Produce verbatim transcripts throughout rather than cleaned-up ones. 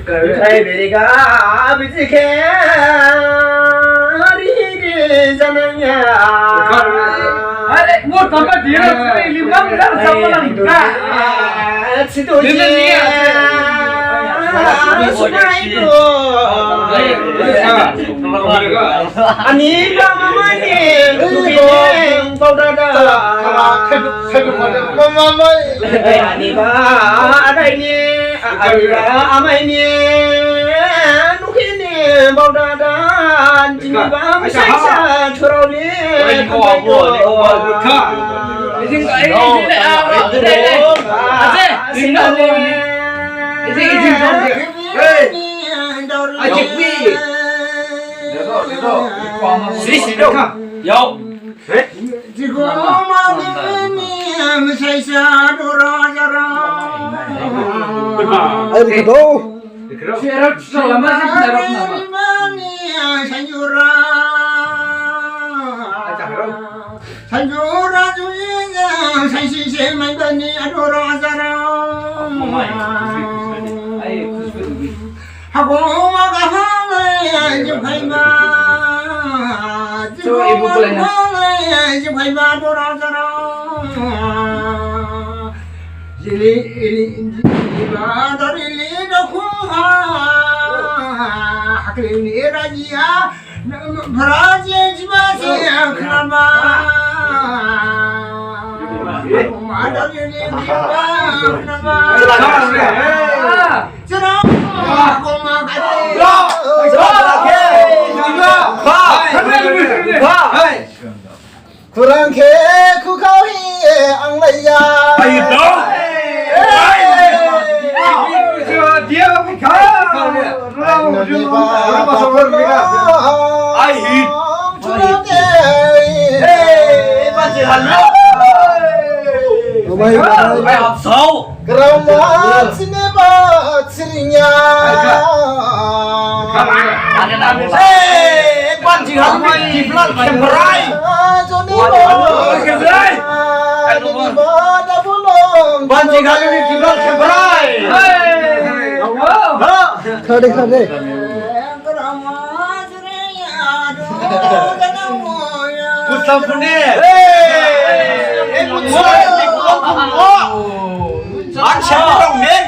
Kai beri ka abiji ke ri ri janang ya. Are, mo tamba dira suri limam dar sama lang ka. Situ ni ya. Ani ba mama ni, bau dada. Mama mai. Ani ba adai ni. Amai ni, nukhi ni, bau dada, jini bam saisa, thurau ni, Yo. Jigo ma ni, saisa, dora, jara. Ai, dikit dong. Sanjura, sanjura, juye, saisi se mai bani adora azara. Hago ma gaha mai jukhai ma, jugo ma mai jukhai ma adora azara. Jili, ili, jili, ba, dori, li, dokhu, ha, hakli, ni, raji, ha, bra, je, jiba, se, khnama. Ma, dori, li, jiba, khnama. Jero, ha, koma, kati. Hey! Kurang khe khukhao hi ang laiya. Ai, dong. Ai. Dia khukhao. Ai, nadi ba, ba, ba, ba. Ai, hi. Kurang khe. Hey, ba, ji, halo. Dubai, Dubai. Ai, hap sao. Kerana sini ba sirinya. Hey, banji halui kiblat kembrai. Kembrai. Banji halui kiblat kembrai. Hey. Khade, khade. Kusam pune. Hey, hey, kusam pune. An siapa dong, Din?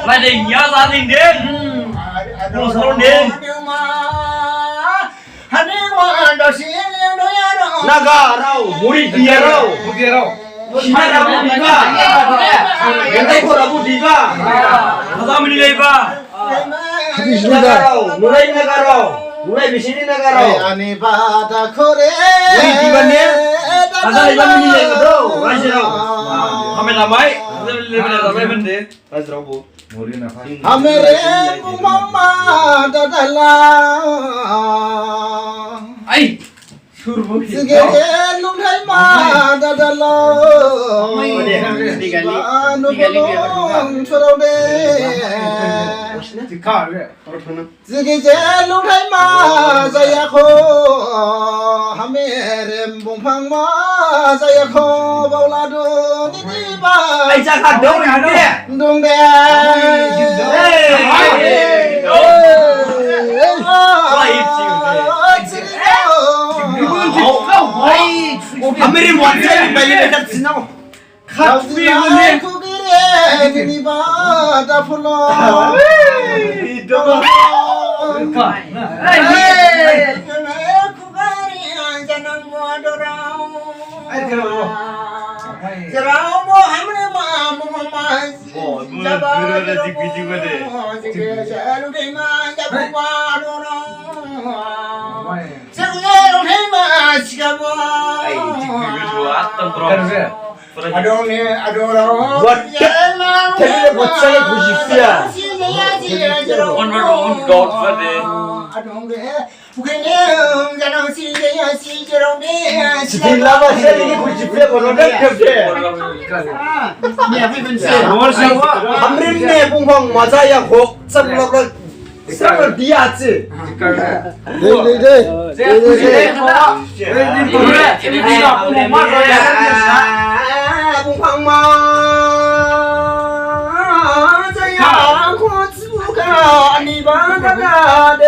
Mana dia, Din, Din? Kusam pune. Nagarao, muri diyarao. Muri diyarao. Sina rabu diba. Gentai ko rabu diba. Kata mini leba. Nagarao, nulai nagarao. Nulai bisini nagarao. Ani bada khore. Muri diba ne. Kata leba mini leba do. Rajarao. Kami namai. Kata leba namai bende. Hamere mama dadala. Ai. Sige je lungthai ma dadala. Ba no bolong chorau de. Jigi je lungthai ma jayakho, hamerem bongphang ma jayakho, baoladu nini ba. Ai, jakha dong, dong de. Dong de. Hey, hey, hey. Hey. Hey. Hamerem wanse, beli bedak sinau. Khatmi mane. Kugire, nini ba da phulo. Hey. Kugari, janang mo dorao. Ai, dorao. Dorao mo hamre ma, mo ma. Jaba, jaba, jaba, jaba, jaba, jaba, jaba, dorao. Sengero hema sikabo. Ai, jik bibir bo atam bro. Adong ne, adong rao. Buat. Tadi dia buat saya khususnya. One word, one dot, one day. Sitting lama sel ini kunci pria kono dek kerja. Hamrin ne bungkong maja yang hok, sem lok lok, sem lok dia aja. Dei, dei, dei. Dei, dei, dei. Bungkong maja yang hok, suka ani bangga.